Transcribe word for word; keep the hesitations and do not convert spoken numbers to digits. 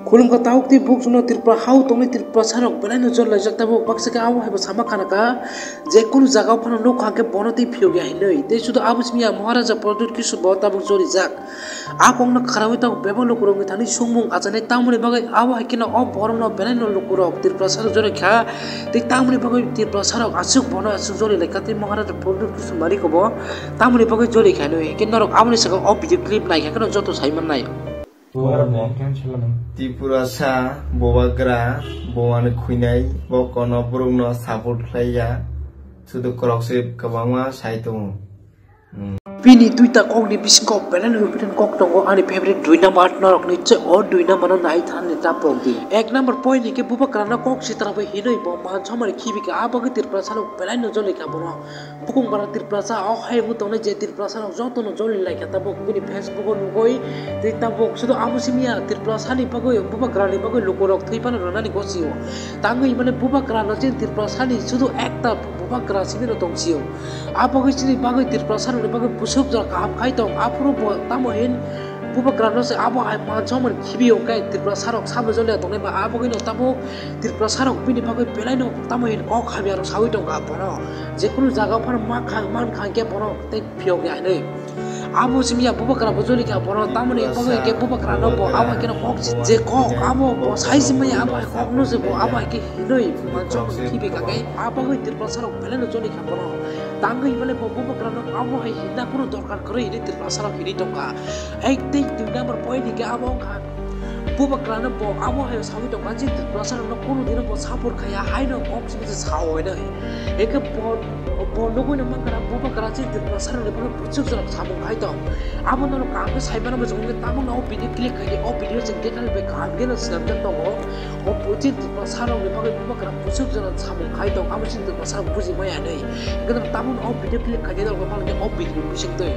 Khulumkha tabuk tei bukhukno Tripura hao tongnai Tiprasa rok belai no jol laijak tabuk baksa khe abo hai bo sama khana kha je kunu jaga o phano nukha hwnkhe bono tei phiyok ya hinwi tei sudu abo simi ya Maharaja Pradyut Kishore bo tabuk jolijak. A kokno kharawi tabuk bebak lukurokni thani sungmung achanai tamoni bagwi abo hai kheno o borokno belai no lukurok Tiprasa rok joli kha tei tamoni bagwi Tiprasa rok aswk bono aswk joli lai kha tei Maharaja Pradyut Kishore malik bo tamoni bagwi joli kha hinwi hinkhe norok aboni swkang o video clip naikha kheno joto sai mannai. Tripurasa bubagra bowani khwinai bo kono borokno support khlai ya, sudu khorokse kwbangma sai tongo. Bini duita kokni bisingo belai no important kok tongo, ani favorite dui number norok ni che o dui number no nai than ni ta pok di. Ek number point ni ke bubagra no kok sitra bai hinoi bo man somani khibi ka a bagwi Tiprasa rok belai no joli ka bono. Bukung bara Tiprasa o hai bo tongnai je Tiprasa rok joto no joli lai ka tabuk bini Facebook o nugoi tei tabuk sudu amo simi ya Tiprasa ni bagwi bubagra ni bagwi lukurok thwi phano rwnani gosio. Tangwi mane bubagra no je Tiprasa ni sudu ekta bubagra simi no tong sio. A bagwi chini bagwi Tiprasa rokni bagwi busuk jora kaham khai tong. Aphuru bo tamo hin bubagra no se abo hai man somani khibi hwnkhe Tiprasa rok sabo joliya tongnai ba a bagwi no tabuk Tiprasa rok bini bagwi belai no tamo hin kok hamya rok sawi tongkha bono. Jekunu jaga phano ma kha man kha hwnkhe bono tei phiyok ya hinwi. Abo simi ya bubagra bo joli kha bono tamoni bagwi hwnkhe bubagra no bo abo hwnkhe no kok si je kok abo bo sai simi ya abo hai kok no se bo abo hai khe hinwi man somani khibi kha khe a bagwi Tiprasa rok belai no joli kha bono. Tangwi mane bo bubagra no abo hai hinna kunu dorkar kwrwi hinwi Tiprasa rok hinwi tongkha. Ek tei dui number point hwnkhe abo wngkha bubagra no bo abo hai sawi tongkha je Tiprasa rok no kunu dino bo support khaya haino kok simi se sao hinwi. Hwnkhe bo bo nugwi no mankha bubagra je Tiprasa rok ni bagwi busuk jora samung khai tong. Abo no kaham khe sai mano bo chwng tabuk no o video click khai o video chwng detail bai kaham khe no swnamjak tongo. O bo je Tiprasa rok ni bagwi bubagra busuk jora samung khai tong abo chini Tiprasa rok buji maya hinwi. Hwnkhe no tabuk no o video click khai norok no mankhe o video ni bising twi.